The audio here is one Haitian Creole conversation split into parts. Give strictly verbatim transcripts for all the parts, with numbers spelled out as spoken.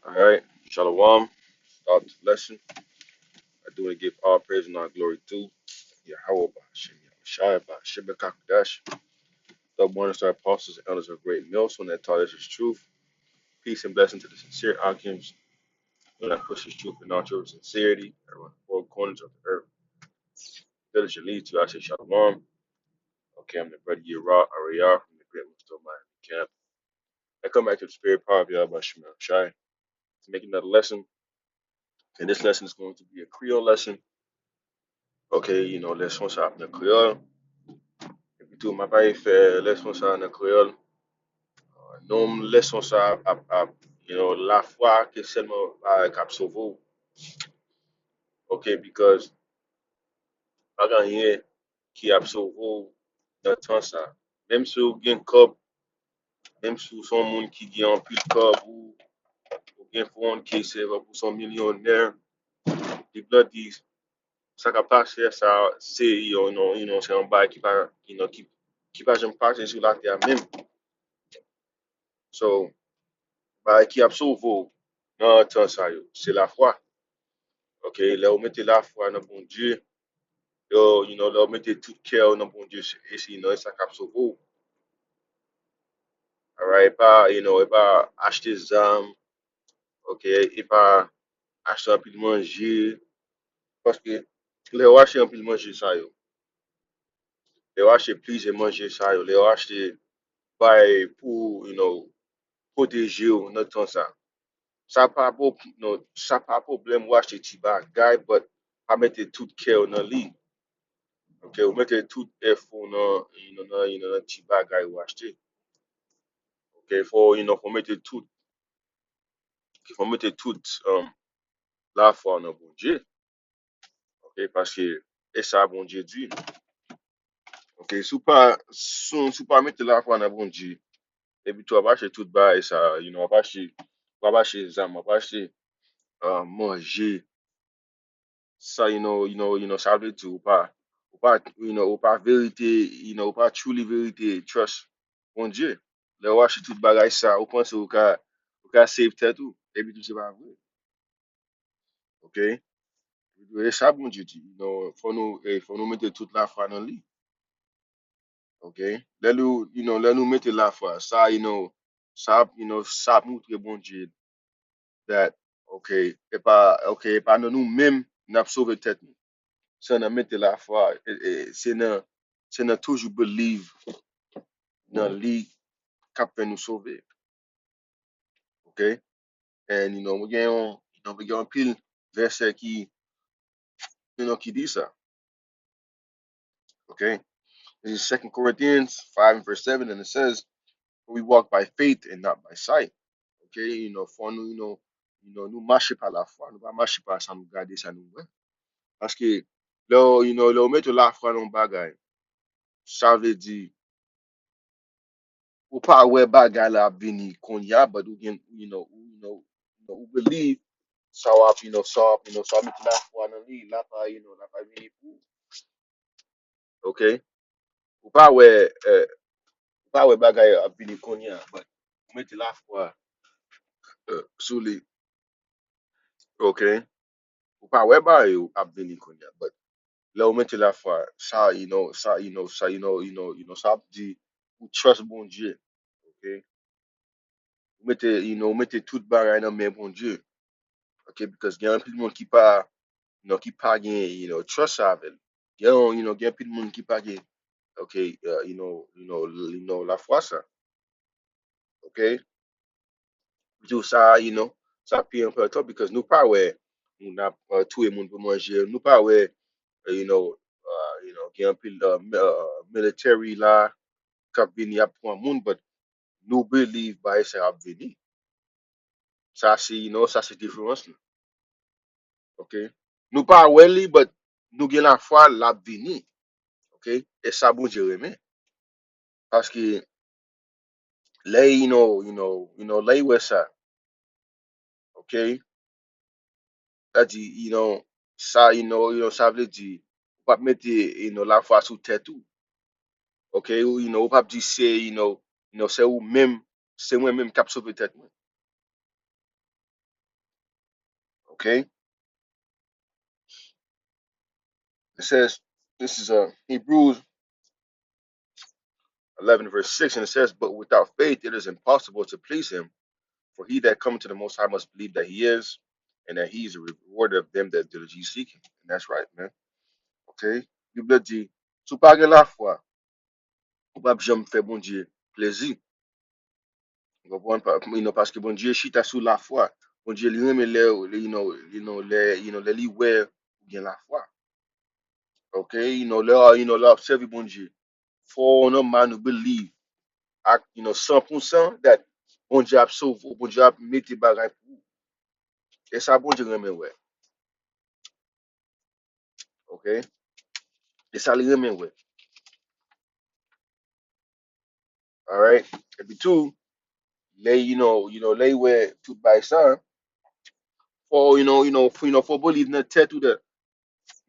All right, Shalom. Start the lesson. I do want to give all praise and all glory to Yahweh Ba'ashem Yahushua Ba'ashem B'Kakudash, the one of the apostles and elders of Great Millstone that taught us his truth. Peace and blessing to the sincere Akims, who that push his truth in all truth and sincerity around the four corners of the earth. Diligently to I say Shalom. Okay, I'm the brother Yira Ariyah from the Great Millstone Miami camp. I come back to the spirit power of Yahweh Ba'ashem Yahushua to make another lesson. And this lesson is going to be a Creole lesson. Okay, you know, leson sa ap nan kreyòl. Epi tou, m ap al fè leson sa nan kreyòl. Uh, non, leson sa ap, ap, you know, lafwa ke sèlman bagay k ap sove w. Okay, because pa gen anyen ki ap sove w nan tan sa. Menm si w gen kòb, menm si w se yon moun ki gen anpil kòb, ou, ou gen four one K save up, ou se yon milyonè, Bib la di, sa k ap pase a, sa, se, you know, you know, se yon bagay ki pa, you know, ki, ki pa janm pase sou latè a menm. So, bagay ki ap sove w nan tan sa yo, se lafwa. Ok, lè w mete lafwa nan Bondye, yo, you know, lè w mete tout kè w nan Bondye, se, e se, you know, e sa k ap sove w. Alright, e pa, you know, e pa achte zam, ok, e pa achte anpil manje, paske lè w achte anpil manje sa yo, lè w achte plizyè manje sa yo, lè w achte bay pou, you know, pwoteje w nan tan sa. Sa pa pwob-, non, sa pa pwoblèm ou achte ti bagay, but pa mete tout kè w nan li. Ok, ou mete tout èfò w nan, nan, nan, nan, nan ti bagay ou achte. Ok, fò, you know, fò mete tout, fò mete tout, um, lafwa w nan Bondye. Ok, paske e sa Bondye di. Ok, si w pa, si, si w pa mete lafwa nan Bondye, epi tou w ap achte tout bagay sa, you know, w ap achte, w ap achte zam, w ap achte, uh, manje. Sa, you know, you know, you know, sa vle di ou pa, ou pa, you know, ou pa verite, you know, ou pa truly verite trust Bondye. Lè w achte tout bagay sa, ou panse ou ka, ou ka save tèt ou, epi tou se pa vre. Ok? E sa Bondye di, you know, fò nou, eh, fò nou mete tout lafwa nan li. Ok? Lè nou, you know, lè nou mete lafwa, sa, you know, sa, you know, sa ap moutre Bondye that, ok, e pa, ok, e pa nan nou menm n ap sove tèt nou. Se nan mete lafwa, e, e, se nan, se nan toujou believe nan li k ap fè nou sove. Ok? And, you know, mwen gen yon, you know, mwen gen anpil vèsè ki, you know, ki di sa. Ok? This is Second Corinthians five and verse seven, and it says, "For we walk by faith and not by sight." Ok? You know, fò nou, you know, you know, nou mache pa lafwa, nou pa mache pa sa nou gade, sa nou wè. Paske lè w, you know, lè w mete lafwa nan yon bagay, sa vle di, ou pa wè bagay la ap vini kounye a, but ou gen, you know, ou, you know, you know, ou believe sa w ap, you know, sa w ap, you know, sa w ap mete lafwa nan li, l ap, you know, l ap vini pou ou. Ok? Ou pa wè, eh, ou pa wè bagay ap vini kounye a, but ou mete lafwa, eh, sou li. Ok? Ou pa wè bagay yo ap vini kounye a, but lè ou mete lafwa, sa, you know, sa, you know, sa, you know, you know, you know, sa ap di ou trust Bondye. Ok? Ou mete, you know, ou mete tout bagay nan men Bondye. Ok? Because gen anpil moun ki pa, you know, ki pa gen, you know, trust avè l. Gen, you know, gen anpil moun ki pa gen, ok, uh, you know, you know, you know, lafwa sa. Ok? Di w sa, you know, sa pi enpòtan, because nou pa wè moun ap, uh, touye moun pou manje, nou pa wè, uh, you know, uh, you know, gen anpil, uh, mi-, uh, military la k ap vini ap pran moun, but nou believe bagay sa ap vini. Sa se, you know, sa se diferans la. Ok? Nou pa wè li, but nou gen lafwa l ap vini. Ok? E sa Bondye renmen. Paske lè, you know, you know, you know, lè l wè sa, ok? Sa di, you know, sa, you know, you know, sa vle di, ou p ap mete, you know, lafwa sou tèt ou. Ok? Ou, you know, ou p ap di se, you know, you know, se ou menm, se mwen menm k ap sove tèt mwen. Okay? It says, this is uh, Hebrews eleven, verse six, and it says, "But without faith it is impossible to please him. For he that cometh to the Most High must believe that he is, and that he is a rewarder of them that diligently seek him." And that's right, man. Okay? Bib la di, si w pa gen lafwa, ou p ap janm fè Bondye plezi. Ou konprann? Pa- you know, paske Bondye chita sou lafwa. Bondye li renmen lè, you know, you know, lè, you know, lè li wè ou gen lafwa. Okay? You know, lè, you know, lè w ap sèvi Bondye, fò w nan mind ou believe ak, you know, san pou san that Bondye ap sove w, Bondye ap mete bagay pou ou. E sa Bondye renmen wè. Okay? E sa li renmen wè. Alright? Epi tou, lè, you know, you know, lè y wè tout bagay sa, fò, you know, you know, fò, you know, fò believe nan tèt ou that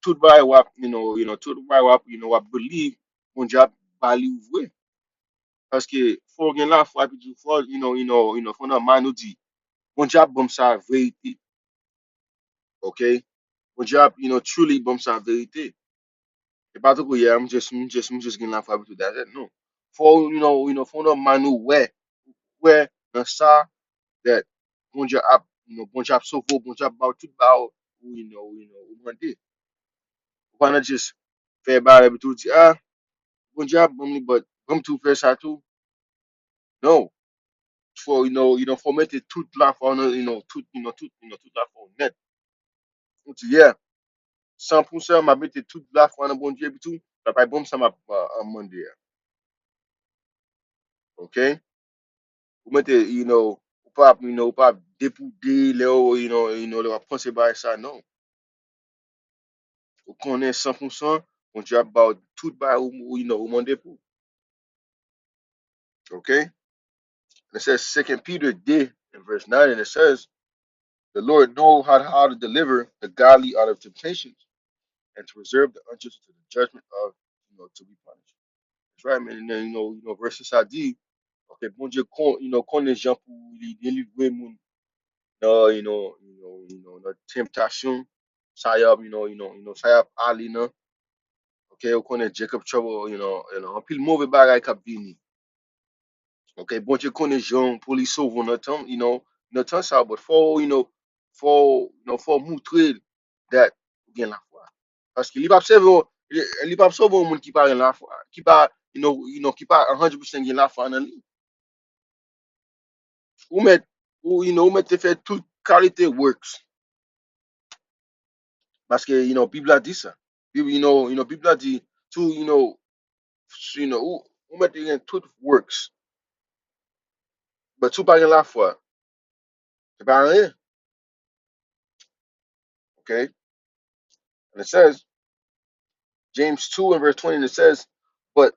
tout bagay w ap, you know, you know, tout bagay w ap, you know, w ap believe, Bondye ap ba li ou vre. Paske fò w gen lafwa, epi tou fò, you know, you know, you know, fò nan mind ou di, Bondye ap ban m sa verite. Okay? Bondye ap, you know, truly ban m sa verite. E pa tankou, yeah, I'm just, I'm just, I'm just gen lafwa epi tou, that's it. No. Fò, you know, you know, fò nan mind ou wè, wè nan sa that Bondye ap, you know, Bondye ap sove w, Bondye ap ba w tout bagay ou, you know, you know, ou mande. Ou pa nan just fè bagay epi tou di, ah, Bondye ap ban m li, but ban m tou fè sa tou. No. Fò, you know, you know, fò mete tout lafwa w nan, you know, tout, you know, tout, you know, tout lafwa w nèt. Ou di, yeah, san pou san, m ap mete tout lafwa nan Bondye, epi tou, l ap bay ban m sa m ap, uh, uh, mande a. Okay? Ou mete, you know, ou pa, you know, ou pa depoude lè w, you know, you know, lè w ap panse bagay sa, non. Ou konnen san pou san, Bondye ap ba w tout bagay ou, ou, you know, ou mande pou. Okay? And it says Second Peter de in verse nine, and it says, "The Lord know how, how to deliver the godly out of temptations and to reserve the unjust to the judgment of, you know, to be punished." That's right, man. And then, you know, you know, verse sa di, okay, Bondye kon, you know, konnen jan pou li delivre moun nan, you know, you know, you know, nan temptasyon sa y ap, you know, you know, you know, sa y ap ale nan. Okay, ou konnen Jacob trouble, you know, you know, anpil move bagay k ap vini. Okay, Bondye konnen jan pou li sove w nan tan, you know, nan tan sa, but fò, you know, fò, you know, fò moutre that ou gen lafwa. Paske li p ap sove w, li, li p ap sove yon moun ki pa gen lafwa, ki pa, you know, you know, ki pa one hundred percent gen lafwa nan li. Ou mèt, ou, you know, ou mèt te fè tout kalite works. Paske, you know, Bib la di sa. Bib, you know, you know, Bib la di, tou, you know, you know, ou, ou mèt te gen tout works. But si w pa gen lafwa, se pa anyen. Okay? And it says, James two and verse twenty, and it says, "But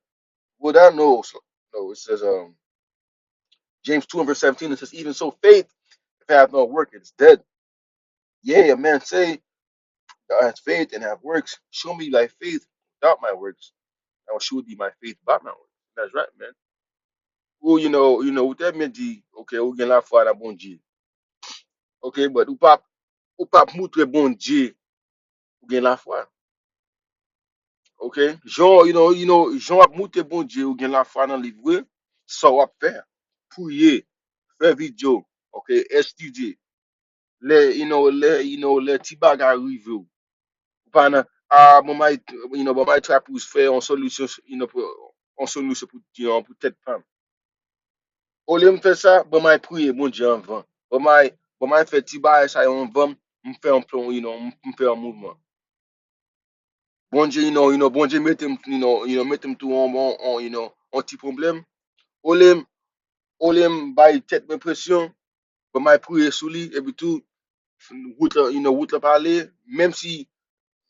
without no," so, no, it says, um, James two and verse seventeen, it says, "Even so, faith, if it hath no work, it is dead. Yea, a man say, Thou hast faith and have works, show me thy faith without my works, and I will shew thee my faith by my works." That's right, man. Ou, you know, you know, ou te byen di, okay, ou gen lafwa nan Bondye. Okay, but ou p ap, ou p ap moutre Bondye ou gen lafwa. Okay? Jan, you know, you know, jan w ap moutre Bondye ou gen lafwa nan li vre, sa w ap fè. Priye, fè videyo, okay, estidye. Lè, you know, lè, you know, lè ti bagay rive w, ou pa nan, ah, bon, may, you know, bon, may try pou fè yon solisyon, you know, pou, yon solisyon pou, you know, pou tèt pa m. Olye m fè sa, bon, may priye Bondye anvan. Bon, may, bon, may fè ti bagay sa yo anvan m, m fè yon plan, you know, m, m fè yon mouvman. Bondye, you know, you know, Bondye mete m, you know, you know, mete m tou on, on, on, you know, on ti pwoblèm. Olye m, olye m bay tèt mwen presyon, bon, may priye sou li, epi tou, wout la, you know, wout la pale, menm si,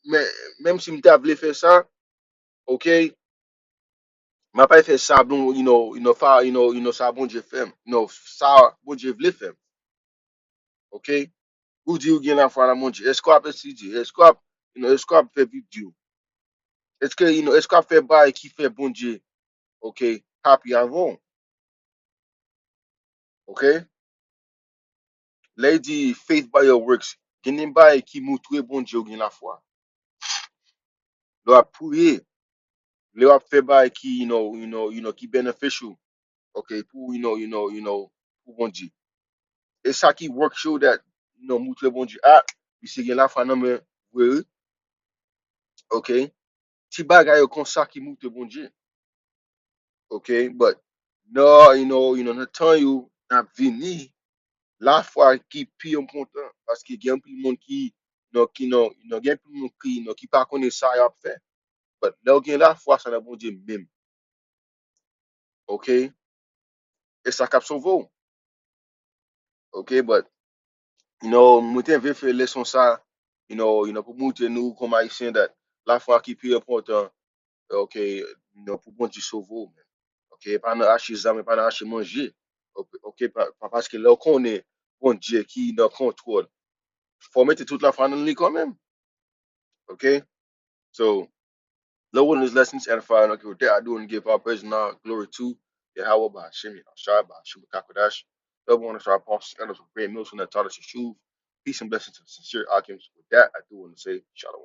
men, menm si m ta vle fè sa, okay, m ap fè sa, bon, you know, you know, fa, you know, you know, sa Bondye fè m, you know, sa Bondye vle fè m. Okay? Ou di ou gen lafwa nan Bondye. Èske w ap etidye? Èske w ap, you know, èske w ap fè videyo? Èske, you know, èske w ap fè bagay ki fè Bondye, okay, happy avè w? Okay? Lè l di faith by your works, Gen de bagay ki montre Bondye ou gen lafwa. Lè w ap priye, lè w ap fè bagay ki, you know, you know, you know, ki beneficial, ok, pou, you know, you know, you know, pou Bondye. E sa ki work show that, you know, montre Bondye, ah, misye gen lafwa nan men, vre, wi. Ok? Ti bagay yo konsa ki montre Bondye. Ok? But, no, you know, you know, nan tan yo, n ap vini, lafwa ki pi enpòtan, paske gen anpil moun ki, you know, ki, you know, you know, gen anpil moun ki, you know, ki pa konnen sa y ap fè. But, lè w gen lafwa, sa nan Bondye menm. Ok? E sa k ap sove w. Ok, but, you know, mwen te vle fè leson sa, you know, you know, pou montre nou kòm Ayisyen that lafwa ki pi enpòtan, ok, you know, pou Bondye sove w, man. Ok, e pa nan achte zam, e pa nan achte manje. Ok, ok, pa, pa paske lè w konnen Bondye ki nan kontwòl, fò w mete tout lafwa nan li kanmenm. Ok? So, Lord willing, this lesson is edifying. Okay, with that, I do want to give all praise and honor, glory to Yahweh Bashim, Yahshua Bashim Kakodash. Lord willing, our apostles, elders of Great Millstone that taught us the truth. Peace and blessings to the sincere Akims. With that, I do want to say, Shalom.